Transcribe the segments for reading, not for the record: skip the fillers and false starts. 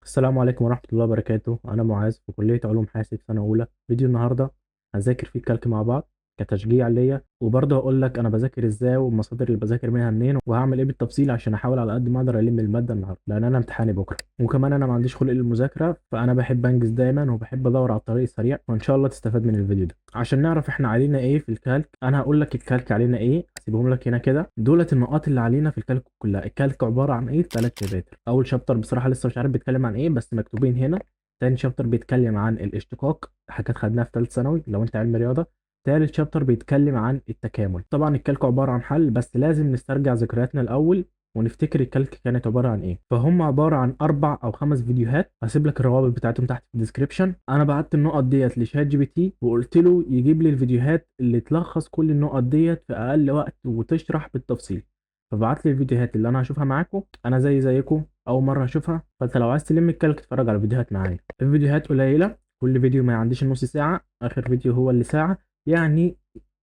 السلام عليكم ورحمة الله وبركاته. أنا معاذ في كلية علوم حاسب سنة أولى. فيديو النهاردة هنذاكر فيه ال calc مع بعض كتشجيع ليا، وبرضه هقول لك أنا بذاكر إزاي والمصادر اللي بذاكر منها منين وهعمل إيه بالتفصيل عشان أحاول على قد ما أقدر ألم المادة النهاردة، لأن أنا امتحاني بكرة، وكمان أنا ما عنديش خلق للمذاكرة، فأنا بحب أنجز دايما وبحب أدور على الطريق السريع، وإن شاء الله تستفاد من الفيديو ده. عشان نعرف إحنا علينا إيه في ال calc، أنا هقول لك ال calc علينا إيه، هسيبهم لك هنا كده. دولت النقاط اللي علينا في ال calc كلها. ال calc عبارة عن إيه؟ 3 chapters. أول chapter بصراحة لسه مش عارف بيتكلم عن إيه، بس مكتوبين هنا. تاني chapter بيتكلم عن الاشتقاق، حاجات خدناها في ثالث ثانوي لو انت علم رياضه. تالت chapter بيتكلم عن التكامل. طبعا ال calc عبارة عن حل، بس لازم نسترجع ذكرياتنا الاول ونفتكر ال calc كانت عبارة عن ايه. فهم عبارة عن 4 او 5 فيديوهات، هسيب لك الروابط بتاعتهم تحت في ال description. انا بعت النقط ديت ل ChatGPT وقلت له يجيب لي الفيديوهات اللي تلخص كل النقط ديت في اقل وقت وتشرح بالتفصيل. فبعت لي الفيديوهات اللي انا هشوفها معاكم، انا زي زيكم اول مرة هشوفها. فانت لو عايز تلم ال calc اتفرج على الفيديوهات معايا. الفيديوهات قليله، كل فيديو ما يعديش النص ساعة، اخر فيديو هو اللي ساعة، يعني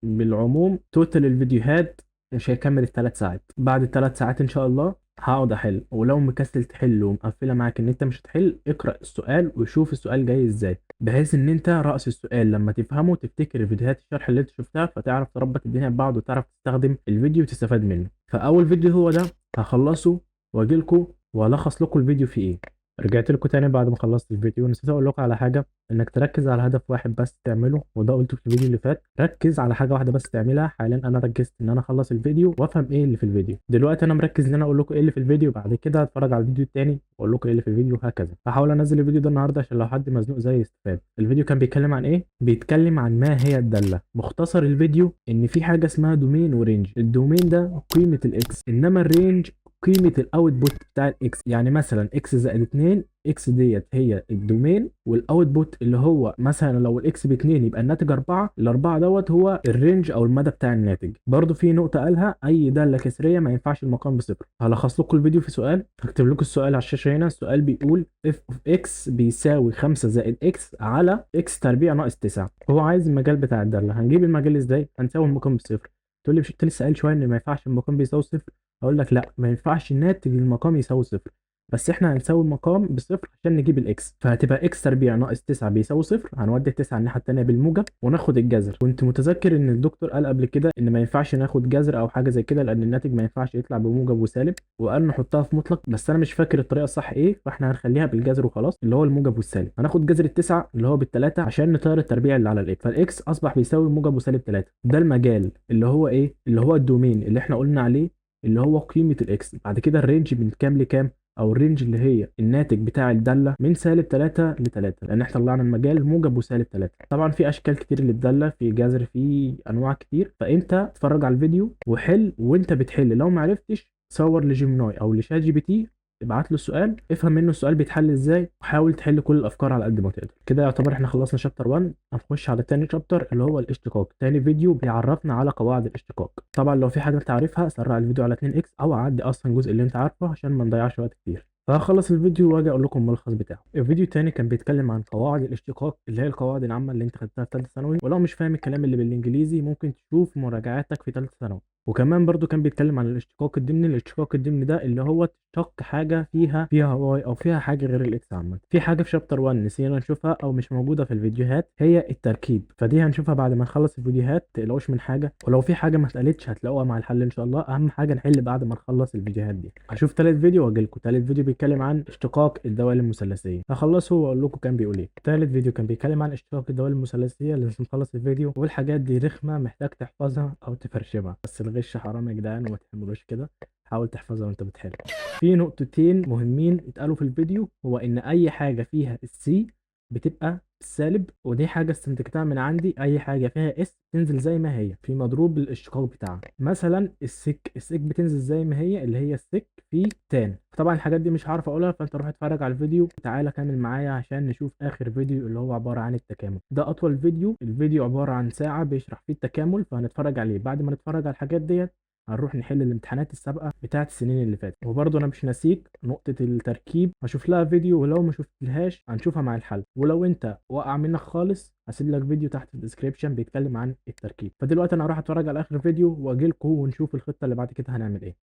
بالعموم total الفيديوهات مش هيكمل ال3 ساعات. بعد ال3 ساعات ان شاء الله هقعد احل، ولو مكسل تحل ومقفله معاك ان انت مش هتحل، اقرا السؤال وشوف السؤال جاي ازاي، بحيث ان انت راس السؤال لما تفهمه تفتكر الفيديوهات الشرح اللي انت شفتها، فتعرف تربط الدنيا ببعض وتعرف تستخدم الفيديو وتستفاد منه. فاول فيديو هو ده، هخلصه واجي لكم والخص لكم الفيديو فيه ايه. رجعت لكم تاني بعد ما خلصت الفيديو. نسيت اقول لكم على حاجة، انك تركز على هدف واحد بس تعمله، وده قلته في الفيديو اللي فات. ركز على حاجة واحدة بس تعملها. حاليا انا ركزت ان انا اخلص الفيديو وافهم ايه اللي في الفيديو. دلوقتي انا مركز ان انا اقول لكم ايه اللي في الفيديو، بعد كده هتفرج على الفيديو التاني واقول لكم ايه اللي في الفيديو، وهكذا. هحاول انزل الفيديو ده النهارده عشان لو حد مزنوق زي يستفاد. الفيديو كان بيتكلم عن ايه؟ بيتكلم عن ما هي الداله. مختصر الفيديو ان في حاجة اسمها domain و range. ال domain ده قيمة ال x، انما ال range قيمة ال output بتاع ال x. يعني مثلا x زائد 2، x ديت هي ال domain، وال output اللي هو مثلا لو ال x ب 2 يبقى الناتج 4، الأربعة دوت هو ال range او المدى بتاع الناتج. برضو في نقطة قالها، اي داله كسريه ما ينفعش المقام بصفر. هلخص لكم الفيديو في سؤال، هكتب لكم السؤال على الشاشة هنا. السؤال بيقول f of x بيساوي 5 زائد x على x تربيع ناقص 9. هو عايز المجال بتاع الداله. هنجيب المجال ازاي؟ هنساوي المقام بصفر. تقول لي مش انت لسه قايل شوية ان ما ينفعش المقام بيساوي صفر؟ هقول لك لا، ما ينفعش ناتج المقام يساوي صفر، بس احنا هنساوي المقام بصفر عشان نجيب ال x. فهتبقى x تربيع ناقص 9 بيساوي صفر. هنودي التسعة الناحية الثانية بالموجب وناخد الجذر. كنت متذكر ان الدكتور قال قبل كده ان ما ينفعش ناخد جذر او حاجة زي كده، لان الناتج ما ينفعش يطلع بموجب وسالب، وقال نحطها في مطلق، بس انا مش فاكر الطريقة الصح ايه، فاحنا هنخليها بالجذر وخلاص، اللي هو الموجب والسالب. هناخد جذر التسعة اللي هو بالثلاثة عشان نطير التربيع اللي على ال x، فال x اصبح بيساوي موجب وسالب 3. ده المجال اللي هو ايه؟ اللي هو ال domain اللي احنا قلنا عليه، اللي هو قيمة ال x. بعد كده ال range من كام لكام؟ او ال range اللي هي الناتج بتاع الدالة من سالب 3 ل 3، لان احنا طلعنا المجال موجب وسالب 3. طبعا في اشكال كتير للداله، في جذر، في انواع كتير، فانت اتفرج على الفيديو وحل، وانت بتحل لو ما عرفتش صور ل Gemini او ل ChatGPT، ابعت له السؤال، افهم منه السؤال بيتحل ازاي، وحاول تحل كل الافكار على قد ما تقدر. كده يعتبر احنا خلصنا chapter 1. هنخش على تاني chapter اللي هو الاشتقاق. تاني فيديو بيعرفنا على قواعد الاشتقاق. طبعا لو في حاجة انت عارفها سرع الفيديو على 2 x، او عدي اصلا الجزء اللي انت عارفه عشان ما نضيعش وقت كتير. فهخلص الفيديو واجي اقول لكم الملخص بتاعه. الفيديو التاني كان بيتكلم عن قواعد الاشتقاق، اللي هي القواعد العامة اللي انت خدتها في ثالثة ثانوي، ولو مش فاهم الكلام اللي بالانجليزي ممكن تشوف مراجعاتك في ثالثة ثانوي. وكمان برضو كان بيتكلم عن الاشتقاق الضمني. الاشتقاق الضمني ده اللي هو تشتق حاجة فيها y او فيها حاجة غير ال x عامه. في حاجة في chapter 1 نسينا نشوفها او مش موجودة في الفيديوهات، هي التركيب، فدي هنشوفها بعد ما نخلص الفيديوهات، تقلقوش من حاجة. ولو في حاجة ما اتقالتش هتلاقوها مع الحل ان شاء الله. اهم حاجة نحل بعد ما نخلص الفيديوهات دي. هشوف تالت فيديو واجي لكم. تالت فيديو بيتكلم عن اشتقاق الدوال المثلثيه، هخلصه واقول لكم كان بيقول ايه. تالت فيديو كان بيتكلم عن اشتقاق الدوال المثلثيه، لازم نخلص الفيديو، والحاجات دي رخمة محتاج تحفظها او تفرشمها، بس الغش حرام يا جدعان وما تعملوش كده، حاول تحفظها وانت بتحل. في نقطتين مهمين اتقالوا في الفيديو، هو ان اي حاجة فيها ال C بتبقى بالسالب، ودي حاجة استنتجتها من عندي، اي حاجة فيها S تنزل زي ما هي في مضروب الاشتقاق بتاعها. مثلا ال sec، ال sec بتنزل زي ما هي اللي هي ال sec في tan. طبعا الحاجات دي مش هعرف اقولها، فانت روح اتفرج على الفيديو، تعالى كمل معايا عشان نشوف اخر فيديو اللي هو عبارة عن التكامل. ده اطول فيديو، الفيديو عبارة عن ساعة بيشرح فيه التكامل، فهنتفرج عليه. بعد ما نتفرج على الحاجات ديت هنروح نحل الامتحانات السابقة بتاعه السنين اللي فاتت. وبرضه انا مش ناسيك نقطة التركيب، هشوف لها فيديو، ولو ما شفتلهاش هنشوفها مع الحل. ولو انت وقع منك خالص هسيب لك فيديو تحت في ال description بيتكلم عن التركيب. فدلوقتي انا هروح اتفرج على اخر فيديو واجي لكم ونشوف الخطة اللي بعد كده هنعمل ايه.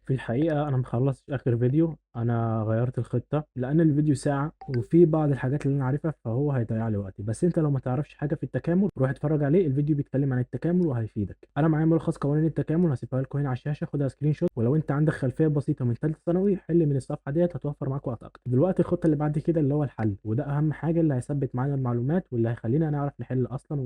في الحقيقة أنا مخلصتش آخر فيديو، أنا غيرت الخطة لأن الفيديو ساعة وفي بعض الحاجات اللي أنا عارفها فهو هيضيع لي وقتي. بس أنت لو ما تعرفش حاجة في التكامل روح اتفرج عليه، الفيديو بيتكلم عن التكامل وهيفيدك. أنا معايا ملخص قوانين التكامل هسيبها لكم هنا على الشاشة، خدها screenshot، ولو أنت عندك خلفية بسيطة من ثالثة ثانوي حل من الصفحة ديت، هتوفر معاك وقت أكتر. دلوقتي الخطة اللي بعد كده اللي هو الحل، وده أهم حاجة اللي هيثبت معانا المعلومات واللي هيخلينا نعرف نحل أصلا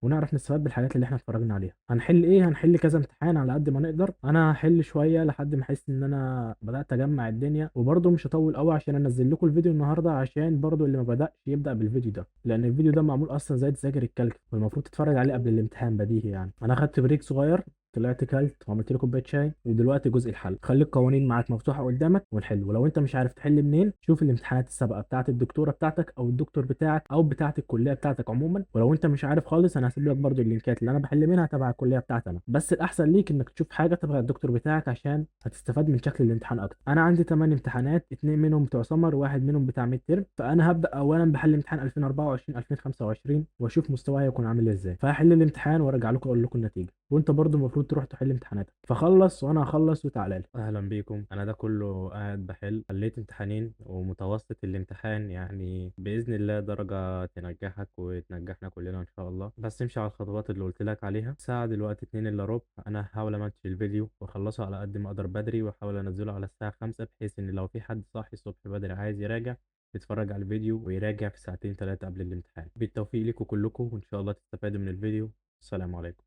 ونعرف نستفاد بالحاجات اللي احنا اتفرجنا عليها. هنحل إيه؟ هنحل كذا امتحان على قد ما نقدر. أنا هحل شوية لحد ما احس ان انا بدات اجمع الدنيا، وبرده مش هطول قوي عشان انزل لكم الفيديو النهارده، عشان برده اللي ما بداش يبدا بالفيديو ده، لان الفيديو ده معمول اصلا زي تذاكر ال calc، والمفروض تتفرج عليه قبل الامتحان بديهي يعني. انا خدت break صغير، طلعت كلت وعملت لي كوباية شاي، ودلوقتي جزء الحل. خلي القوانين معاك مفتوحة قدامك ونحل، ولو انت مش عارف تحل منين شوف الامتحانات السابقة بتاعه الدكتورة بتاعتك او الدكتور بتاعك او بتاعه الكلية بتاعتك عموما. ولو انت مش عارف خالص انا هسيب لك برده اللينكات اللي انا بحل منها تبع الكلية بتاعتي انا، بس الاحسن ليك انك تشوف حاجة تبع الدكتور بتاعك عشان هتستفاد من شكل الامتحان اكتر. انا عندي 8 امتحانات، 2 منهم بتوع سمر وواحد منهم بتاع midterm، فانا هبدا اولا بحل امتحان 2024 2025 واشوف مستواي هيكون عامل ازاي، فهحل الامتحان وارجع لكم اقول لكم النتيجة. وانت برضو المفروض تروح تحل امتحاناتك، فخلص وانا هخلص وتعالى لي. اهلا بيكم. انا ده كله قاعد بحل، حليت امتحانين ومتوسط الامتحان يعني باذن الله درجه تنجحك وتنجحنا كلنا ان شاء الله، بس امشي على الخطوات اللي قلت لك عليها. الساعة دلوقتي 1:45، انا هحاول امنتج الفيديو واخلصه على قد ما اقدر بدري، واحاول انزله على الساعة 5، بحيث ان لو في حد صاحي الصبح بدري عايز يراجع يتفرج على الفيديو ويراجع في 2-3 ساعات قبل الامتحان. بالتوفيق لكم كلكم، وان شاء الله تستفادوا من الفيديو. السلام عليكم.